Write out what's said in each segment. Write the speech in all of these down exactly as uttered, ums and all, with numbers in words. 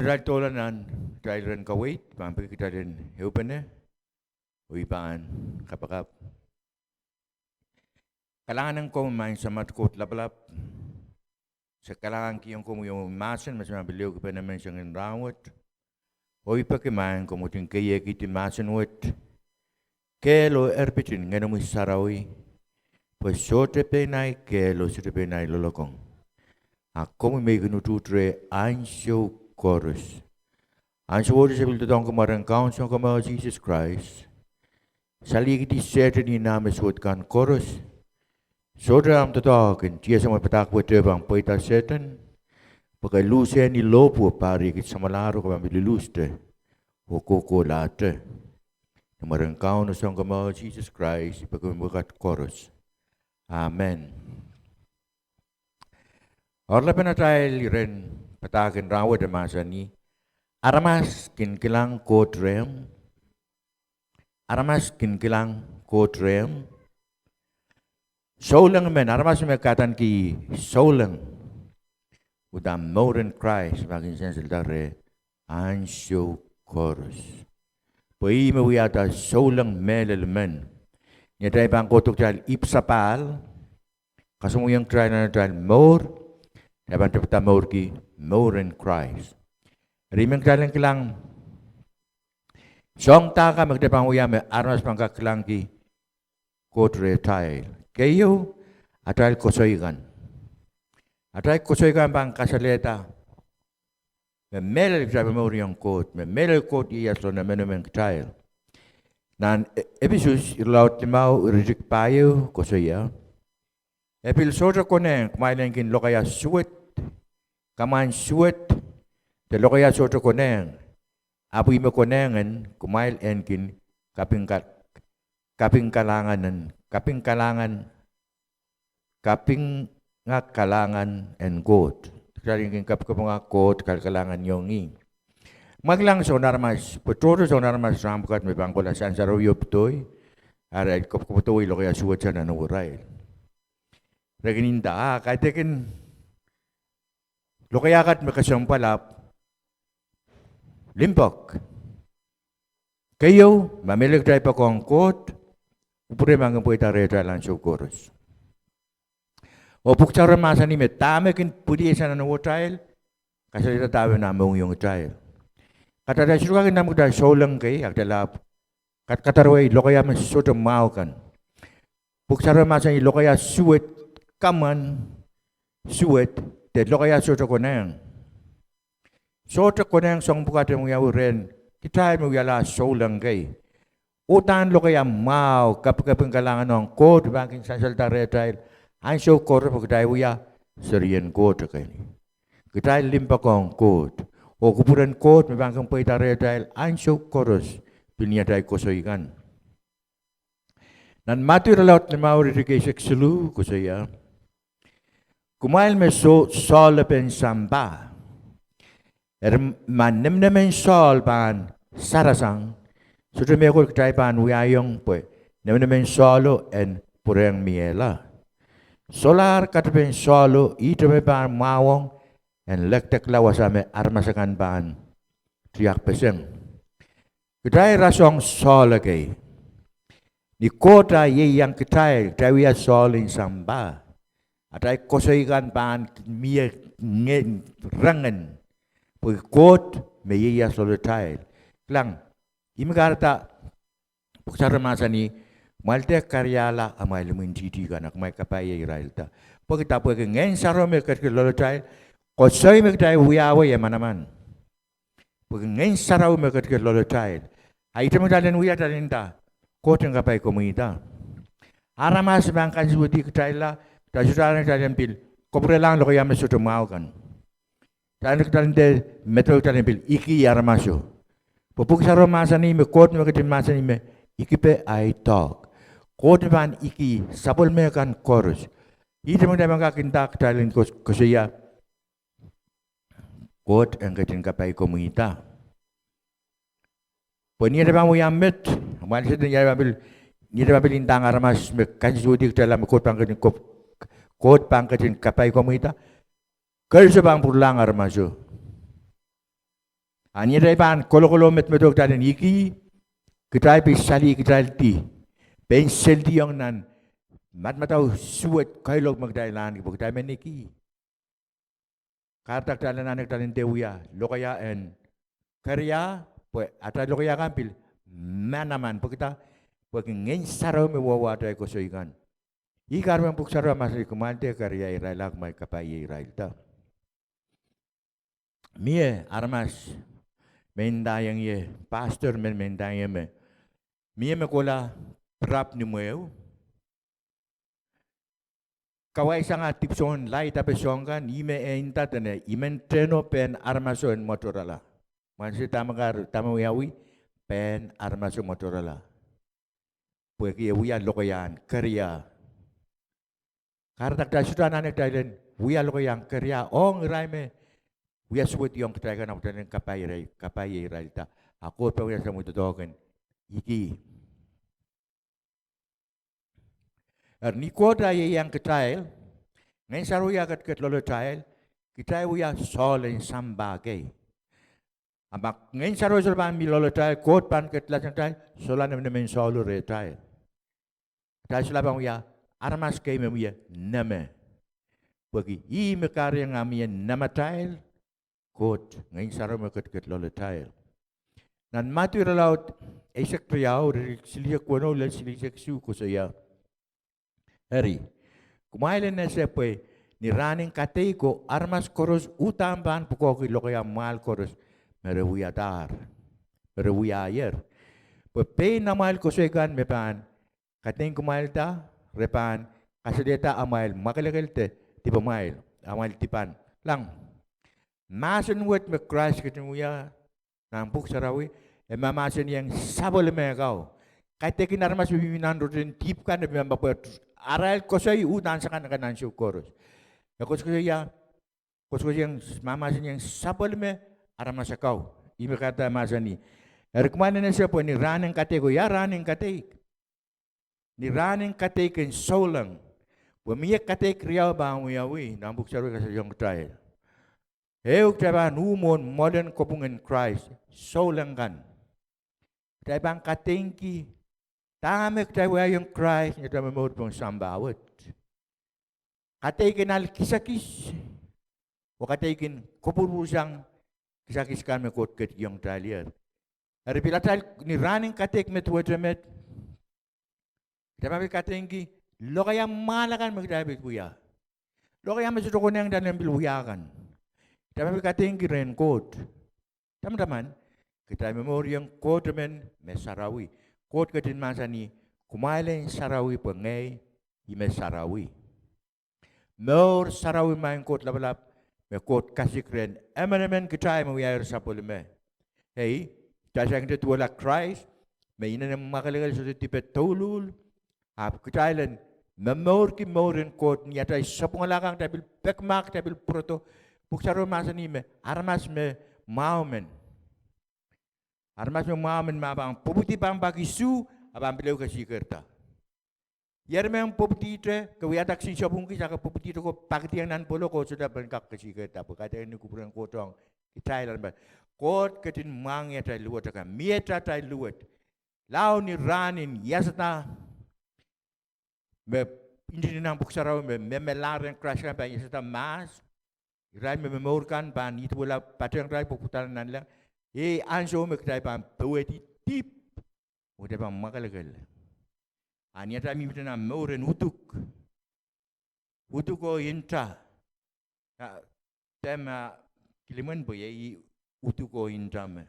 Kitail doula nan kitail iren kaweid, pahn peki kitail en ehupene, oh I pahn kapakap. Kalahngan ong komwi maing Samat Koht Lapalap. Se kalahngankihong komwi omwi mahsen me se pahn pil ehukipene menseng en rahnwet. Oh I peki maing komw ketin keiehkihdi mahsen wet kehl oh erpit en Ngehnomwi Sarawi, pwe sohte pein ahi kehl oh sohte pein ahi loalokong, a komwi me I kin utuht reh ansou koaros. Ansouohte se pil doadoahngki mwaren Kaun Sounkomour Sises Krais, salihkihdi Sehdan oh nah me suwed kan koaros. Sohte ahmw doadoahk en tiahsang me padahk wet pahn pweida Sehdan, pwe ke luhsehni lohpwuo pahr riekid samwalahro, ke pahn pil luhste oh kohkohlahte. Ni mwaren Kaun oh Sounkomour Sises Krais I peki mepwukat koaros. Amen. Oaralapen atail iren padahk en rahnwet e mahsanih: Aramas kin kilang Koht rehmw. Aramas kin kilang Koht rehmw. Souleng men, aramas me kadaniki souleng, uhdahn mour en Krais pahn kin sansalda reh ansou koaros, pwe ih me wiahda souleng mehlel men. Ni atail pahn kohdo kitail ipwsapahl, kasongwiong kitail nan atail mour, kitail pahn tepda mourki mour en Krais. Eri I men kitail en kilang soahng dahkei me kitail pahn wia me aramas pahn kak kilangki Koht rehtail. Keieu, atail koasoi kan. Atail koasoi kan pahn kasalehda me mehlel kitail momouriong Koht, me mehlel Koht ieias loalen emenemen kitail. Nan E-, Episos irelaud limau iretikitik pahieu koasoia: E pil sohte konehng kumwail en kin lokaia suwed, kamwan suwed, de lokaia sohte konehng, ahpw ih me konehng en kumwail en kin kapingka-, kapingkalahngan en, kapingkalahngan, kapingakalahngan en Koht. Kitail en kin kapikapinga Koht, kalkalahngan ong ih. Ma kilang soangen aramas, pwe tohto soangen aramas rahn pwukat me pahn kohla sansarawi oh pedoi, arail kapikapinga pedoi lokaia suwed sang nan ewerail. Re kin nda, ah, kaidehkin lokaia kat me kesempwal ahpw limpoak. Keieu, ma mehlel kitail poakohng Koht, kupwure pahn kin pweida rehtail ansou koaros. Oh Pwuhk Sarawi mahsanih me dahme kin pwilisang nan ewetail, kasalehda dahme nah mohngiong kitail. Kahrehda sohte kak inda me kitail souleng kei, a kitail ahpw kadkadarohwei lokaia me sohte mwahu kan. Pwuhk Sarawi mahsanih lokaia suwed, kamwan suwed, de lokaia sohte konehng. Sohte konehng soahng pwukat en wiawi rehn kitail me wialahr souleng kei. Uhdahn lokaia mwahu, kapikapingkalahngan ong Koht pahn kin sansalda rehtail ansou koaros pwe kitail wia serien Koht kei. Kitail limpoakohng Koht, oh kupwuren Koht me pahn kin pweida rehtail ansou koaros, pil ni atail koasoi kan. Nan Madiu irelaud limau iretikitik eisek siluh koasoia: Kumwail me soh-, sohlepen sampah. Eri ma nemenemen soahl pahn sarasang, sohte mehkot kitail pahn wiahiong pwe nemenemen soahlo en pwurehng miehla. Solahr katepen soahlo, ihte me pahn mwahuwong en lekdekla wasa me aramas akan pahn tiakpeseng. Kitail rasehng soahl kei. Ni Koht ah ieiang kitail, kitail wia soahl en sampah. Atail koasoi kan pahn mie nge-, rengen, pwe Koht me ieias loalatail. Kilang, ih me kahrehda Pwuhk Sarawi mahsanih, kumwail dehr kariahla amwail imwintihti kan, a kumwail kapaiairailda. Pwehki dah? Pwehki Ngehn Sarawi me ketikihong loalatail, koasoi me kitail wiawi e manaman. Pwehki Ngehn Sarawi me ketikihong loalatail, a ihte me kitail en wia, kitail en nda, Koht en kapai komwihda. Aramas pahn kansensuwedih kitailla, kitail sohte anahne kitail en pil kapwurelahng lokaia me sohte mwahu kan. Kitail, kitail en dehr medewe kitail en pil ikih aramaso. Pwe Pwuhk Sarawi mahsanih me Koht me ketin mahsanih me ikipe ahi doahk. Koht me pahn ikih sapwellime kan koaros. Ihte me kitail pahn kak nda, kitail en koas-, koasoia, Koht en ketin kapai komwihda. Pwe ni atail pahn wia met, amwail sehdan ni atail pahn pil, ni atail pahn pil ndahng aramas me kansensuwedih kitailla me Koht pahn ketin kop-, Koht pahn ketin kapai komwihda, keriso pahn pwuralahng aramaso. A ni atail pahn kolokol oh medemedewe kitail en iki, kitail pil sali kitail di, pein seldiong nan madamadau suwed kailok me kitail ahneki pwe kitail men iki. Kahrehda kitail anahne kitail en dehr wia lokaia en keria, pwe atail lokaia kan pil manaman pwe kitail, pwehki Ngehn Sarawi me wahwatail koasoi kan. Ih kahrepen Pwuhk Sarawi mahsanih kumwail dehr keria irail, a kumwail kapaiehirailda. Mie aramas me ndaiong ie, pastor men me ndaiong ie me, mie me kohla pirap ni mwehu, kawaisang ah dipwisoun laid ape soahng kan, ih me e nda dene I men tehno pehn aramaso en mwoatorala. Mwahnso dahme kahr-, dahme wiawi, pehn aramaso mwoatorala. Pwehki e wia lokaiahn keria. Kahrehda kitail sohte anahne kitail en wia lokaiahn keria ong irail me wia suwediong kitail kan, ahpw kitail en kapai irail, kapaiehirailda. A Koht pahn wia samwei doadoahk en iki. Eri ni Koht eh ieiang kitail, Ngehn Sarawi eh ketiket loalatail, kitail wia sohl en sampah kei. A ma Ngehn Sarawi solahr pahn mi loalatail, Koht pahn ketlahsang kitail, solahr nemenemen sohlo rehtail. Kitail solahr pahn wia aramas kei me mie neme. Pwehki ih me kahrehiong ah mie nematail, Koht, Ngehn Sarawi me ketiket loalatail. Nan Madiu irelaud eisek riau, ire silihsek weneu lel silihsek isuh koasoia, eri, kumwail en ese pwe ni rahn en kadeik ko aramas koaros uhdahn pahn pwukoahki lokaia mwahl koaros me re wiadahr, me re wiahier. Pwe pein amwail koasoi kan me pahn kadeik kumwailda, re pahn kasalehda amwail mwakelekel de dipamwail, amwail dipan. Kilang, mahsen wet me Krais ketin wia nan Pwuhk Sarawi, e mahmahsanihong sapwellime kau. Kaidehkin aramas me mihmi nan rotorot en dihp kan, e pahn pwe arail koasoi uhdahn sakanakan ansou koaros. E koasokoasoia, koasokoasoiong, mahmahsanihong sapwellime aramas akau. Ih me kahrehda mahsanih, eri kumwail en ese pwe ni rahn en kadeik ko, ia rahn en kadeik? Ni rahn en kadeik en souleng. Pwe mie kadeik riau pahn wiawi nan Pwuhk Sarawi kasalehiong kitail. Ehu, kitail pahn uh mwohn mwoalen kopwung en Krais, souleng kan. Kitail pahn kadeingki dahme kitail wiahiong Krais ni atail momour pohn sampah wet. Kadeik en ale kisakis, oh kadeik en kupwurpwursang kisakis kan me Koht ketikihong kitail ier. Eri pil atail ni rahn en kadeik me duwehte met, kitail pahn pil kadeingki lokaia mwahl akan me kitail pil wia. Lokaia me sohte konehng kitail en pil wia kan. Kitail pahn pil kadeingki rehn Koht. Tamataman, kitail momouriong Koht emen me sarawi. Koht ketin mahsanih, kumwail en sarawi pwe ngehi, I me sarawi. Mour sarawi, maing Koht Lapalap, me Koht kasik rehn emenemen kitail me wiahier sapwellime. Ei, kitail saikinte duwehla Krais, me inenen mwakelekel, sohte dipe douluhl, ahpw kitail en momourki mour en Koht ni atail sapwungala kan, kitail pil pekimahk, kitail pil pwurodo. Pwuhk Sarawi mahsanih me aramas me mwahu men, aramas me mwahu men ma pahn pwupwudi pahn pak isuh, a pahn pil ehu kesihkerda. Ier me pwupwudihte, ke wiahda kisin sapwung kis, a ke pwupwudihte ko pakidiong nan pwulo, ko sohte pahn kak kesihkerda, pwe kaidehn ni kupwuren Koht ong kitail aramas. Koht ketin mwahngih atail luwet akan, miehte atail luwet. Lao ni rahn en iasada, me ntingdi nan Pwuhk Sarawi me, me melahr en Krais kan pahn iasada mahs, irail me momour kan pahn idawehla patehng irail pwupwudala nanleng. Ei ansou me kitail pahn powehdi dihp, oh kitail pahn mwakelekel. A ni atail mihmihte nan mour en uduk, uduk oh nta, a, dahme, kilimwen pwe iei uduk oh nta me.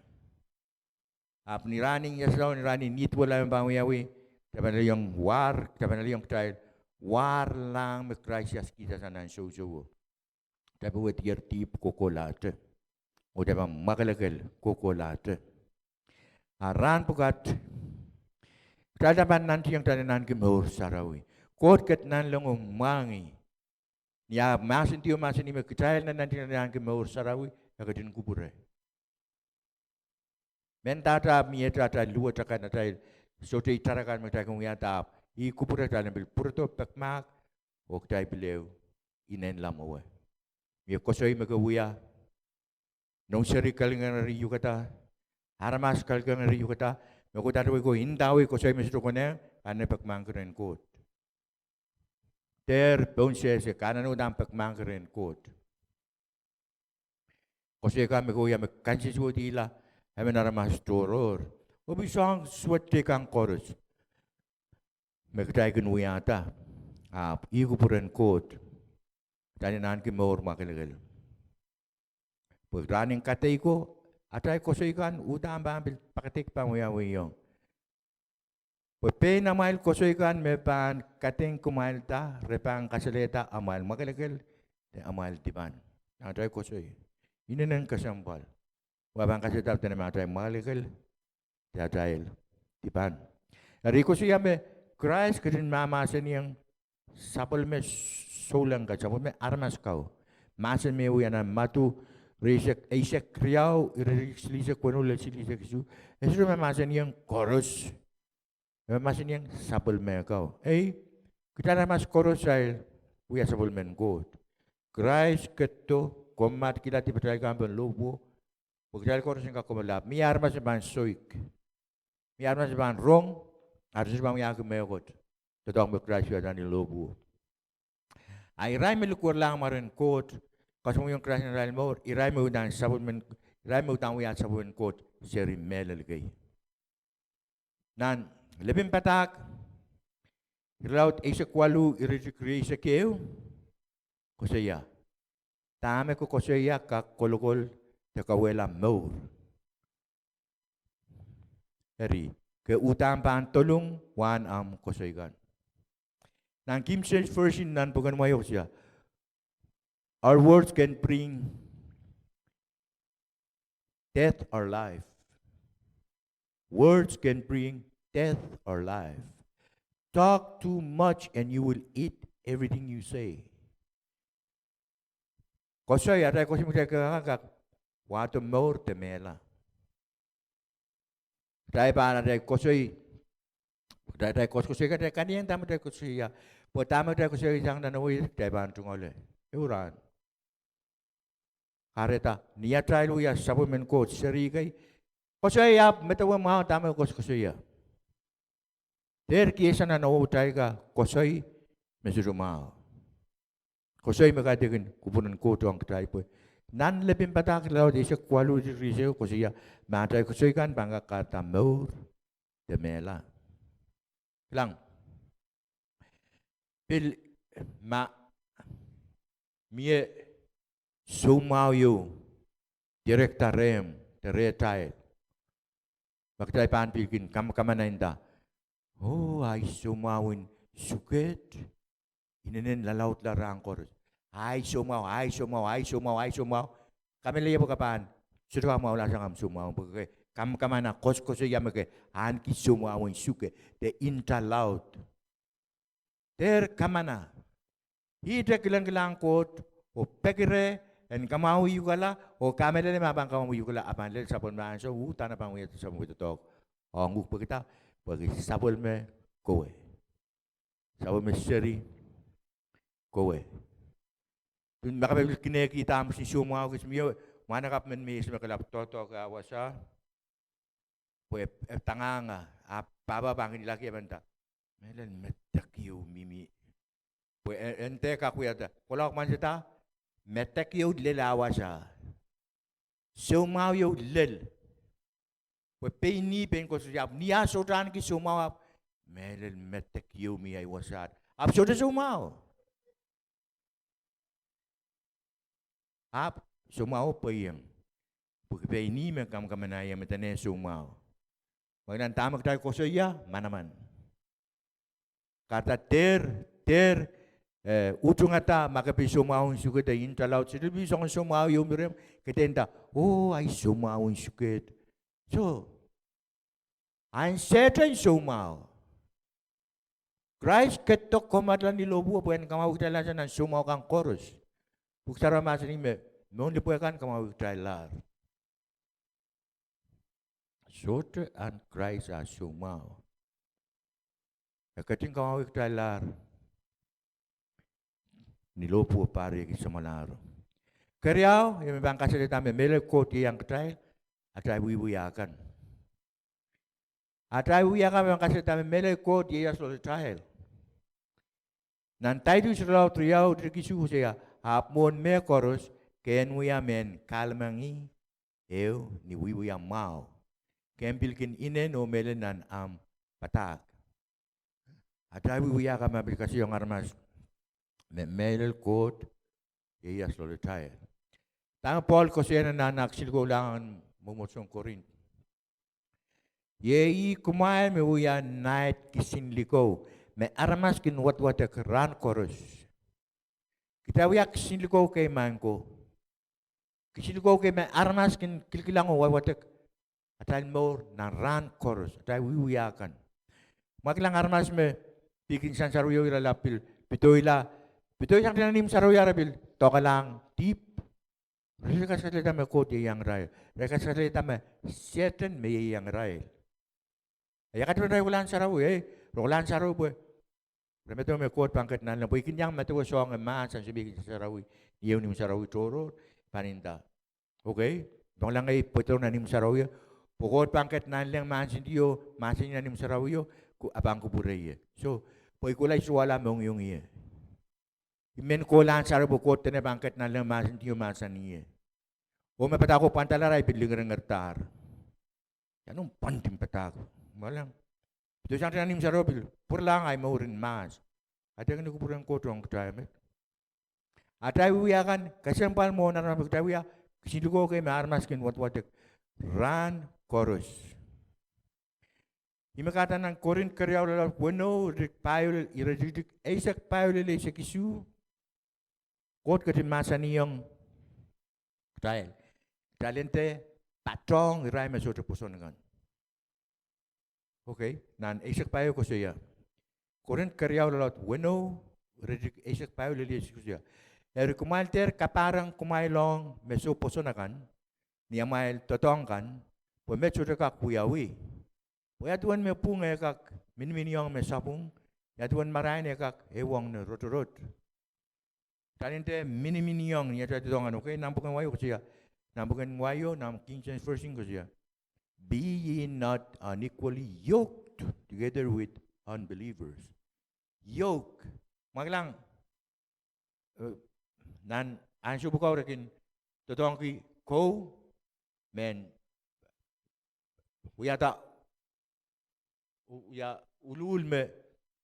Ahpw ni rahn en iasada, ni rahn en idawehla me pahn wiawi, kitail pahn alehiong war, kitail pahn alehiong kitail warlahng me Krais iasada sang nan sousouo. Kitail powehdier dihp kohkohlahte, oh kitail pahn mwakelekel kohkohlahte. A rahn pwukat, kitail pahn nantihong kitail en ahneki mour sarawi. Koht ket nanlengo mwahngih. Ni ah mahsen ieu mahsanih me kitail nantihong kitail en ahneki mour sarawi, e ketin kupwure. Mendahte ahpw miehte atail luwet akan, atail sohte itar akan me kitail kin wiahda, ahpw ih kupwure kitail en pil pwurodo, pekimahk, oh kitail pil ehu inenla mwowe. Mie koasoi me ke wia, Noumw seri kalikengehr iukada, aramas kalikengehr iukada, me kohda atail wei ko indawei koasoi me sohte konehng, pahn peki mahk rehn Koht. Dehr pohnsehse, ke anahne uhdahn peki mahk rehn Koht. Koasoi kan me ke wia me kansensuwedihla emen aramas tohrohr. Oh pil soang suwed teikan koaros me kitail kin wiahda, ahpw ih kupwuren Koht, kitail en ahneki mour mwakelekel. Pwe rahn en kadeiko, atail koasoi kan uhdahn pahn pil pakadeik pahn wiawihong. Pwe pein amwail koasoi kan me pahn kadeik kumwailda, re pahn kasalehda amwail mwakelekel de amwail dipan. Nan atail koasoi, inenen kesempwal. Pwe pahn kasalehda dene ma atail mwakelekel de atail dipan. Eri koasoia me Krais ketin mahmahsanihong sapwellime souleng kan, sapwellime aramas kau. Mahsen me wia nan Madiu rieisek, eisek riau, iretikitik silihsek weneu lel silihsek isuh. E sohte mahmahsanihong koaros. E mahmahsanihong sapwellime kau. Ei, kitail aramas koaros kitail wia sapwellimen Koht. Krais ketido komoatkihla dipatail kan pohn lohpwuo, pwe kitail koaros en kak komoatkihla. Mie aramas me pahn soik. Mie aramas me pahn rong, aramas me pahn wiahki mehkot. Doadoahk me Krais wiahda ni lohpwuo. A irail me likwerlahng mwaren Koht, kasongwiong Krais nan arail mour, irail me uhdahn sapwellimen, irail me uhdahn wia sapwellimen Koht seri mehlel kei. Nan Lepin Padahk, irelaud eisek waluh, iretikitik rieisek ehu, koasoia, dahme ke koasoia kak kolokol de kauwehla mour. Eri, ke uhdahn pahn dolung wahn ahmw koasoi kan. Nan King James Version nan pwuken wai e koasoia, our words can bring death or life. Words can bring death or life. Talk too much and you will eat everything you say. Koasoi, atail koasoi me kitail kak, kak wahdo mour de mehla. Kitail pahn atail koasoi, kitail, kitail koasokoasoi, kitail kanieng dahme kitail koasoia. Pwe dahme kitail koasoisang nan ewei, kitail pahn tungoale. Ehu rahn. Kahrehda, ni atail wia sapwellimen Koht seri kei, koasoi ahpw medewe mwahu dahme koasokoasoia. Dehr kihsang nan ewetail kan koasoi me sohte mwahu. Koasoi me kaidehkin kupwuren Koht ong kitail pwe. Nan Lepin Padahk irelaud eisek waluh, iretikitik rieisek ehu koasoia, ma atail koasoi kan pahn kak kahrehda mour de mehla. Kilang. Pil ma mie soumwahu ieu, director rehmw, de rehtail, ma kitail pahn pil kin kamakamanah nda, oh, ahi soumwahun suket, inenen lalaudla rahn koaros. Ahi soumwahu, ahi soumwahu, ahi soumwahu, ahi soumwahu. Kamehlele pwe ke pahn sohte kak mwahula sang ahmw soumwahu, pwe ke kamakamanah, koasokoasoia me ke ahneki soumwahun suke, de nta laud. Dehr kamana. Ihte kilengkilang Koht, oh peki reh en kamwahwiukala, oh kamehlele ma pahn kamwahwiukala, a pahn lel sapwellime ansou, uhdahn a pahn wia sapwellime doadoahk ong uhk, pwehki dah, pwehki sapwellime kowe. Sapwellime seri kowe. Pil ma ke pil kinekihda ahmw sin soumwahu kis mie, mwahnakapw men me iei me kalap doadoahk ah wasa. Pwe e dangahng, a pahpa pahn kin ilahki e pahn nda, mehlel medek ieu mihmi. Pwe e, en dehr kak wiahda, kolauk mwansada, medek ieu lel ah wasa. Soumwahu ieu lel. Pwe pein ih pein koasokoasoia, ahpw ni ah sohte ahneki soumwahu ahpw, mehlel medek ieu mie ahi wasaht. Ahpw sohte soumwahu. Ahpw soumwahu pweieng. Pwehki pein ih me kamakamanahie me dene soumwahu. Mwein nan dahme kitail koasoia, manaman. Kahrehda dehr, dehr, eh, utungada ma ke pil soumwahun suke de nta laud, sohte pil soangen soumwahu ieu mi rehmw, ke dehr nda, oh, ahi soumwahun suke. Soh, ansehten soumwahu. Krais ketido komoatlahng ni lohpwuo pwe en kamwahwi kitail lahr sang nan soumwahu kan koaros. Pwuhk Sarawi mahsanih me, mohnlipwe kan kamwahwi kitail lahr. Sohte ahn Krais ah soumwahu. E ketin kamwahwi kitail lahr ni lohpwuo pahr riekid samwalahro. Keriau, ih me pahn kasalehda me mehlel Koht ieiang kitail, atail wiewia kan. Atail wiewia kan me pahn kasalehda me mehlel Koht ieias loalatail. Nan Taitus irelaud riau, iretikitik isuh koasoia, ahpw mwohn mehkoaros, ke en wia mehn kahlemengih ehu ni wiewia mwahu, ke en pil kin inen oh mehlel nan ahmw padahk. Atail wiewia kan me pil kasalehiong aramas me mehlel Koht ieias loalatail. Dahme Pohl koasoia nan ah kisinlikou lahngan mwomwohdiso en Korint? Iei kumwail me wia nait kisinlikou, me aramas kin wadwadek rahn koaros. Kitail wia kisinlikou kei, maing ko. Kisinlikou kei me aramas kin kilkilang oh wadwadek atail mour nan rahn koaros, atail wiewia kan. Ma kilang aramas me pil kin sansarwio, ira la pil pidoila, pidoisang nan ihmw sarawio, ara pil doakalahng dihp. Re kasalehda me Koht ieiang irail. Re kasalehda me Sehdan me ieiang irail. Ia katepen irail? Kohlahn sarawi, eh? Re kohlahn sarawi pwe re medewe me Koht pahn ket nanleng, pwe I kin iang medewe soangen mahs ansou me I kin sarawi ni ehu ihmw sarawi tohrohr, pahn inda, okay, pahn kilang ei pwedohng nan ihmw sarawio, pwe Koht pahn ket nanleng mahsenti oh mahsani nan ihmw sarawio, a pahn kupwure ie. So, pwe I kohla sohla mohngiongie. I men kohlahn sarawi pwe Koht dene pahn ket nanleng mahsenti oh mahsani ie. Oh me padahko pwandala, irail pil lingeringerdahr. Ia noumw pwandin padahk? Mwahlang. Pidoisang nan ihmw sarawio pil pwuralahng ahi mour en mahs. Kaidehk ni kupwuren Koht ong kitail met. Atail wiewia kan kesempwal mwohn aramas me kitail wia kisinlikou kei me aramas kin wadwadek rahn koaros. Ih me kahrehda nan Korint keriau irelaud weneu, iretikitik pahieu lel, iretikitik eisek pahieu lel eisek isuh, Koht ketin mahsanihong kitail, kitail en dehr patohng irail me sohte pwoson kan. Okay, nan eisek pahieu koasoia, Korint keriau irelaud weneu, iretikitik eisek pahieu lel eisek isuh koasoia, eri kumwail dehr kapahrek kumwail ong me soh pwoson akan ni amwail doadoahk kan, pwe met sohte kak wiawi. Pwe ia duwen me pwung eh kak miniminiong me sapwung? Ia duwen marain eh kak ehuong ni rotorot? Kitail en dehr miniminiong ni atail doadoahk kan, okay? Nan pwuken wai koasoia, nan pwuken wai, nan King James Version koasoia, Be ye not unequally yoked together with unbelievers. Yoke. Ma kilang, eh, nan ansou pwukat re kin doadoahngki kou, men wiahda, u-, ia, uhl me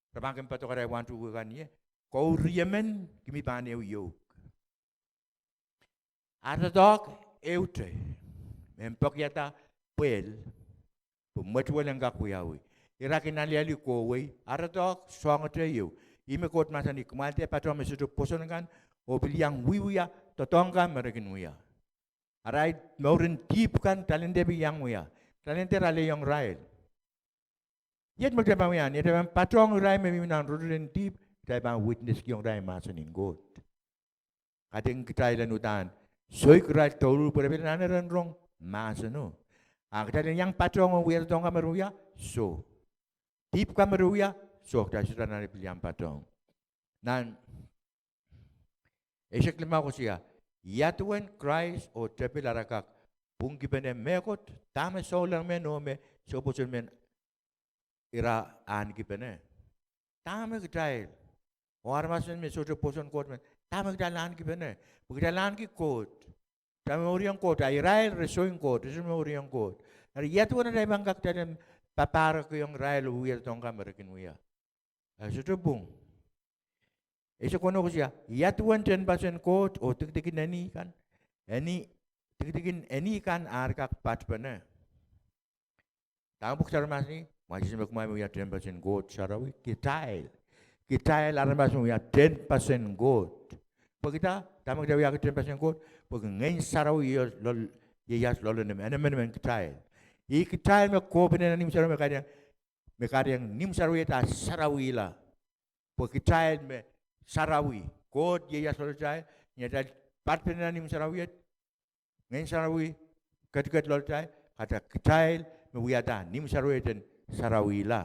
re pahn kin padahk arail wantuhki kan ie, kou riemen, kimi pahn ehu yoke. Ara doadoahk ehute, mehn pwukiada pwehl, pwe mwetuwel en kak wiawi. Ira kin alialu kohwei, ara doadoahk soahngete ieu. Ih me Koht mahsanih, kumwail dehr patohng me sohte pwoson kan, oh pil iang wiewia doadoahk kan me re kin wia. Arail mour en dihp kan, kitail en dehr pil iang wia. Kitail en dehr alehiong irail. Iet me kitail pahn wia, ni atail pahn patohng irail me mihmi nan rotorot en dihp, kitail pahn witnesskiong irail mahsen en Koht. Kaidehn kitail en uhdahn soik irail douluhl pwe re pil anahne ren rong mahseno. A kitail en iang patohng oh wia doadoahk kan me re wia? Soh. Dihp kan me re wia? Soh, kitail sohte anahne pil iang patohng. Nan eisek limau koasoia, ia duwen Krais oh tepil ara kak pwungkipene mehkot? Dahme souleng men oh me soh pwoson men ira ahnekipene? Dahme kitail, oh aramas men me sohte pwoson Koht men, dahme kitail ahnekipene? Pwe kitail ahneki Koht. Kitail momouriong Koht, a irail re soh ong Koht, re sohte momouriong Koht. Eri ia duwen atail pahn kak, kitail en papahrekiong irail oh wia doadoahk kan me re kin wia? E sohte pwung. Eisek weneu koasoia, ia duwen tehnpasen Koht oh dikedik en eni kan, eni, dikedik en eni kan ar kak patpene? Dahme Pwuhk Sarawi mahsanih? Mwein se me kumwail me wia tehnpasen Koht sarawi, kitail. Kitail aramas me wia tehnpasen Koht. Pwekida, dahme kitail wiahki tehnpasen Koht? Pwehki Ngehn Sarawi ieias loale, ieias loale en emenemen kitail. Ih kitail me kohpene nan ihmw sarawi me kahrehiong, me kahrehiong ihmw sarawi et a sarawihla. Pwe kitail me sarawi. Koht ieias loalatail, ni atail patpene nan ihmw sarawi et, Ngehn Sarawi ketiket loalatail, kahrehda kitail me wiahda ihmw sarawi et en sarawihla.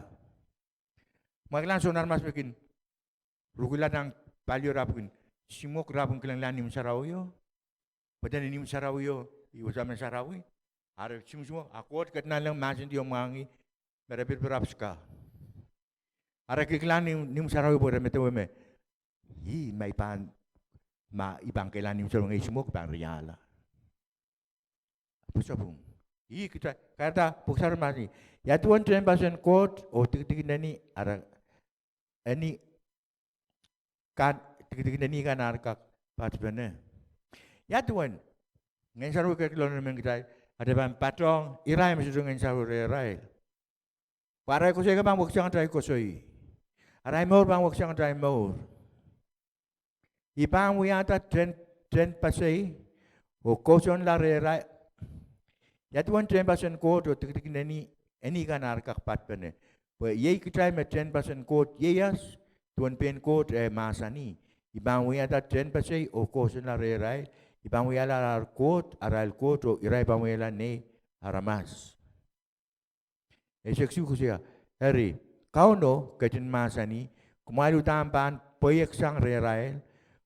Ma kilang, soun aramas me kin rukila nan palio, re ahpw kin simwok, re ahpw kin kilangala ihmw sarawio. Pwe dene imw sarawio, ih wasa me sarawi. Ara simwsimwo, a Koht ket nanleng mahsendi oh mwahngih me re pil perhaps ka. Ara kilang imw, imw sarawi pwe re medewe me, ih, ma I pahn, ma I pahn kilang imw sarawi ngehi simwok, I pahn riahla. Pwosopwung. Ih, kita, kahrehda, pwuhk sarawi mahsanih, ia duwen tehnpasen Koht oh dikedik en eni ara, eni kan, dikedik en eni kan ar kak patpene. Ia duwen, Ngehn Sarawi ketikihong men kitail, atail pahn patohng irail me sohte Ngehn Sarawi rehrail. Pwe arail koasoi kan pahn weksang atail koasoi. Arail mour pahn weksang atail mour. I pahn wiahda tehn, tehnpasei oh kousoanla rehrail. Ia duwen tehnpasen Koht oh dikedik en eni, eni kan ar kak patpene. Pwe iei kitail me tehnpasen Koht ieias, duwen pein Koht eh mahsanih. I pahn wiahda tehnpasei oh kousoanla rehrail. I pahn wiahla ar Koht, arail Koht, oh irail pahn wiahla nei aramas. Eisek siluh koasoia, eri, Kauno ketin mahsanih, kumwail uhdahn pahn pweieksang rehrail,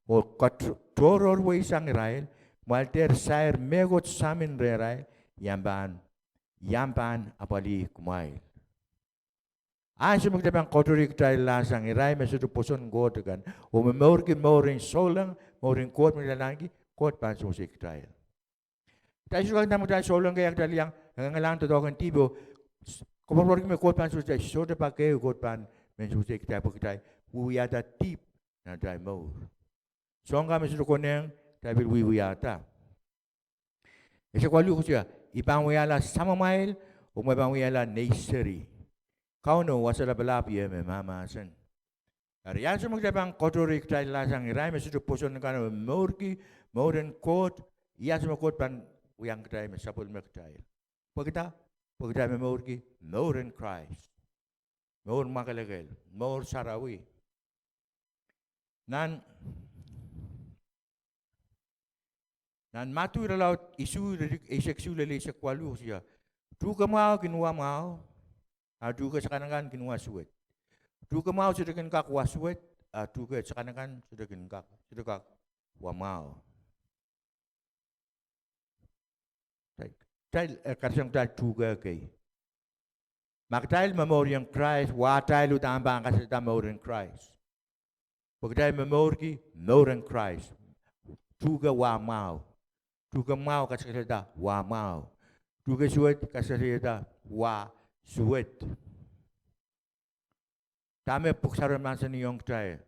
oh kat-, tohrohrweisang irail, kumwail dehr sair mehkot samin rehrail, I ahpw pahn, I ahpw pahn apwalih kumwail. Ansou me kitail pahn katohrehkitaillahsang irail me sohte pwoson Koht kan, oh momourki mouren souleng, mouren Koht me kitail ahneki, Koht pahn sewese kitail. Kitail sohte kak nda me kitail souleng kei, kitail iang, e ngalahng doadoahk en dihp oh, koapworopworki me Koht pahn sewese kitail, sohte pak ehu Koht pahn men sewese kitail pwe kitail wiewiahda dihp nan atail mour. Soahng kan me sohte konehng, kitail pil wiewiahda. Eisek waluh koasoia, I pahn wiahla samamwail, oh kumwail pahn wiahla nei seri. Kauno Wasa Lapalap iei me mahmahsen. Eri ansou me kitail pahn katohrehkitaillahsang irail me sohte pwoson kan oh mourki mouren Koht, iei ansou me Koht pahn wiahiong kitail me sapwellime kitail. Pwekida, pwe kitail momourki mouren Krais. Mour mwakelekel, mour sarawi. Nan, nan Madiu irelaud isuh, iretikitik eisek siluh lel eisek waluh koasoia, tuhke mwahu kin wa mwahu, a tuhke sakanakan kin wa suwed. Tuhke mwahu sohte kin kak wa suwed, a tuhke sakanakan sohte kin kak, sohte kak wa mwahu. Kitail, eh, karsang kitail tuhke kei. Ma kitail momouriong Krais, wa atail uhdahn pahn kasalehda mouren Krais. Pwe kitail momourki mouren Krais. Tuhke wa mwahu. Tuhke mwahu kasalehda wa mwahu. Tuhke suwed kasalehda wa suwed. Dahme Pwuhk Sarawi mahsanihong kitail?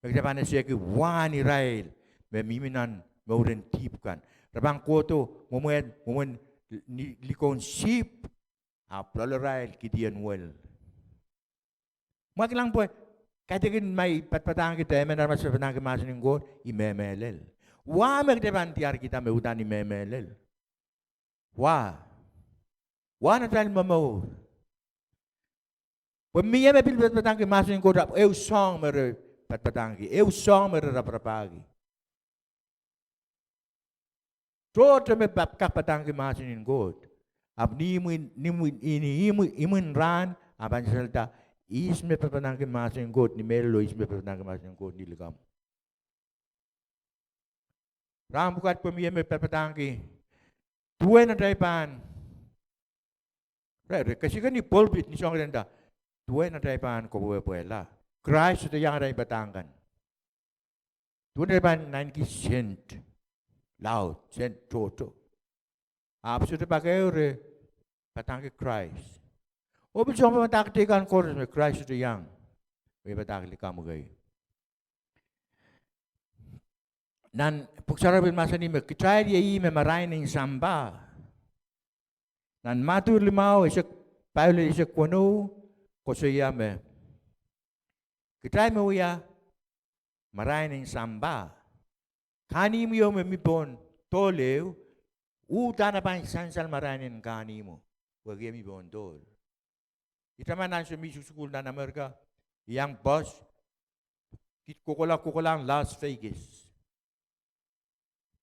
Me kitail pahn esehki wahn irail me mihmi nan mouren dihp kan. Re pahn kohdo mwomwen, mwomwen ni-, likoun sihpw, ahpw loalarail kidien wel. Ma kilang pwe, kaidehkin ma I padapadahngki, dahme aramas padapadahngki mahsen en Koht, I mehlel. Wa me kitail pahn diarkihda me uhdahn I mehlel. Wa. Wa nan atail momour. Pwe mie me pil padapadahngki mahsen en Koht ahpw ehu soahng me re padapadahngki, ehu soahng me re raparapahki. Tohto me pahn kak padahngki mahsen en Koht, ahpw ni imwin, ni imwin, ni imwin, imwin rahn, a pahn sansalda, ihs me padapadahngki mahsen en Koht ni mehlel oh ihs me padapadahngki mahsen en Koht ni likamw. Rahn pwukat pwe mie me padapadahngki, duwen atail pahn, re, re kesikeni pulpit ni soahng ire nda, duwen atail pahn kopwehpwehla. Krais sohte iang atail padahk kan. Duwen atail pahn naineki sent laud, sent tohto, ahpw sohte pak ehu re padahngki Krais. Oh pil soangen padahk teikan koaros me Krais sohte iang, me padahk likamw kei. Nan Pwuhk Sarawi pil mahsanih me kitail iei ih me marain en sampah. Nan Madiu limau, eisek pahieu lel eisek weneu, koasoia me kitail me wia marain en sampah. Kahnimw ieu me mi pohn dohl ehu, uhdahn e pahn sansal marain en kahnimwo, pwehki e mi pohn dohl. I taman ansou me I sukusukuhl nan Amerika, I iang pos, I kohkohla, kohkohlahng Las Vegas.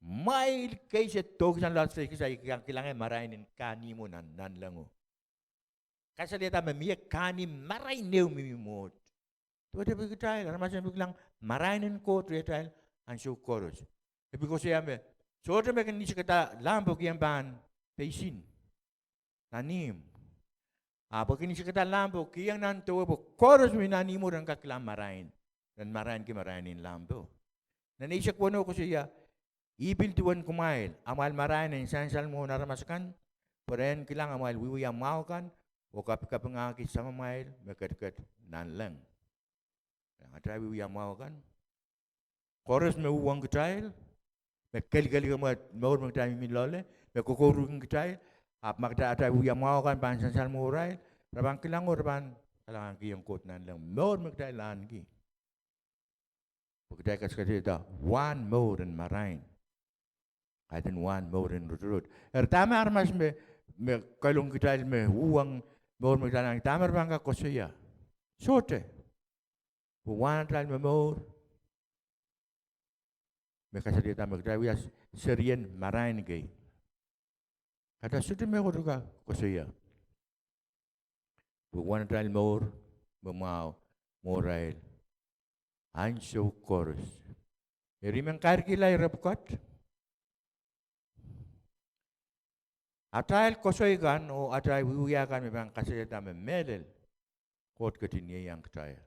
Mwail kei se dohkisang Las Vegas, a I kilang, kilangehr marain en kahnimwo nan, nanlengo. Kasalehda me mie kahnimw marain ehu me mi mwohd. Duwehte pil kitail, aramas en pil kilang marain en Koht rehtail ansou koaros. E pil koasoia me, Sohte me kin isikada lampo kihong pahn peisin nan ihmw. Ahpw e kin isikada lampo kihong nan dewe pwe koaros me nan ihmwo ren kak kilang marain, ren marainki marain en lampo. Nan eisek weneu koasoia, I pil duwen kumwail, amwail marain en sansal mwohn aramas akan, pwe re en kilang amwail wiewia mwahu kan, oh kapikapingahki Samamwail me ketiket nanleng. Atail wiewia mwahu kan, koaros me uhwong kitail, me kelikelihki mour me kitail mihmi loale, me kokouruhkin kitail, ahpw ma kitail, atail wiewia mwahu kan pahn sansal mwohrail, re pahn kilang oh re pahn kalahngankihong Koht nanleng mour me kitail ahneki. Pwe kitail kasikaseda wahn mour en marain, kaidehn wahn mour en rotorot. Eri dahme aramas me, me kailongki kitail me uhwong mour me kitail ahneki, dahme re pahn kak koasoia? Sohte. Pwe wahn atail momour me kasalehiong me kitail wia serien marain kei. Kahrehda sohte me re kak koasoia. Pwe wahn atail mour me mwahu mwohrail ansou koaros. Eri I men kairkihla ire pwukat. Atail koasoi kan oh atail wiewia kan me pahn kasalehda me mehlel Koht ketin ieiang kitail.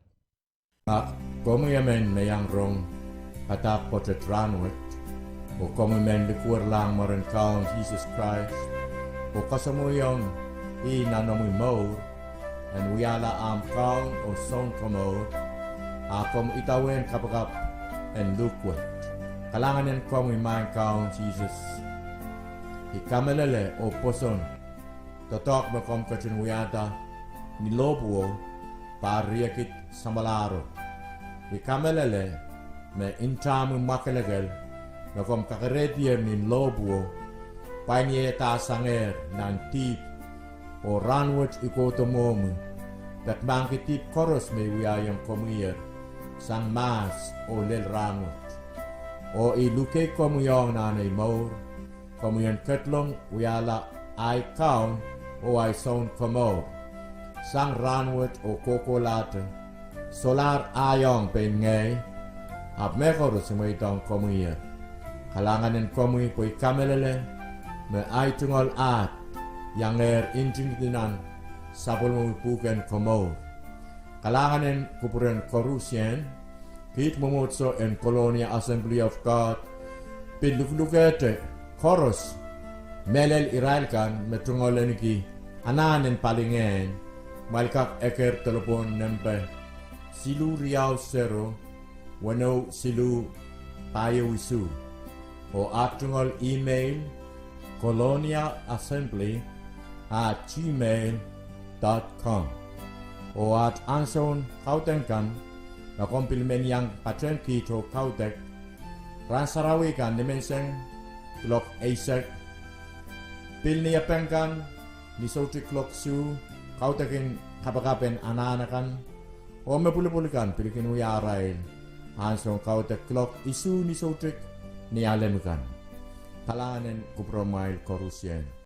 A komwi emen me iang rong padahk pwoatet rahnwet, oh komwi men likwerlahng mwaren Kaun Sises Krais, oh kasamwoiong ih nan omwi mour, en wiahla ahmw Kaun oh Sounkomour, a komw idawehn kapakap en luhk wet. Kalahngan en komwi, Maing Kaun Sises. I kamehlele oh pwoson doadoahk me komw ketin wiahda ni lohpwuo, pahr riekid samwalahro. I kamehlele me ntahmwi mwakelekel me komw kakerehdier ni lohpwuo, pwain ieiedahsangehr nan dihp, oh rahnwet I kohdo mwohmwi, peki mahkki dihp koaros me I wiahiong komwiher, sang mahs oh lel rahnwet. Oh I luke komwi ong nan ei mour, komwi en ketlong wiahla ahi Kaun oh ahi Sounkomour, sang rahnwet oh kohkohlahte, solahr ahi ong pein ngehi, ahpw mehkoaros I mweidohng komwiher. Kalahngan en komwi pwe I kamehlele me ahi tungoal ahd iangehr ntingdi nan sapwellimomwi pwuhken komour. Kalahngan en kupwuren koarusie, kiht mwomwohdiso en Colonia Assembly of God pil lukelukehte koaros, mehlel irail kan me tungoal ahneki anahn en palingehn, kumwail kak eker delepwohn nempe siluh riau sero, weneu siluh, pahieu isuh, oh aht tungoal email, colonia assembly at gmail dot com. Oh aht ansoun kaudok kan, ma komw pil men iang patehng kiht oh kaudok, rahn sarawi kan nimenseng kuloak eisek, pil ni epeng kan ni soutik kuloak isuh, kaudok en kapakap en anahn akan, oh me pwulopwul kan pil kin wia arail ansoun kaudok kuloak isuh ni soutik Nialem kan. Kalahngan en kupwuramwail koarusie.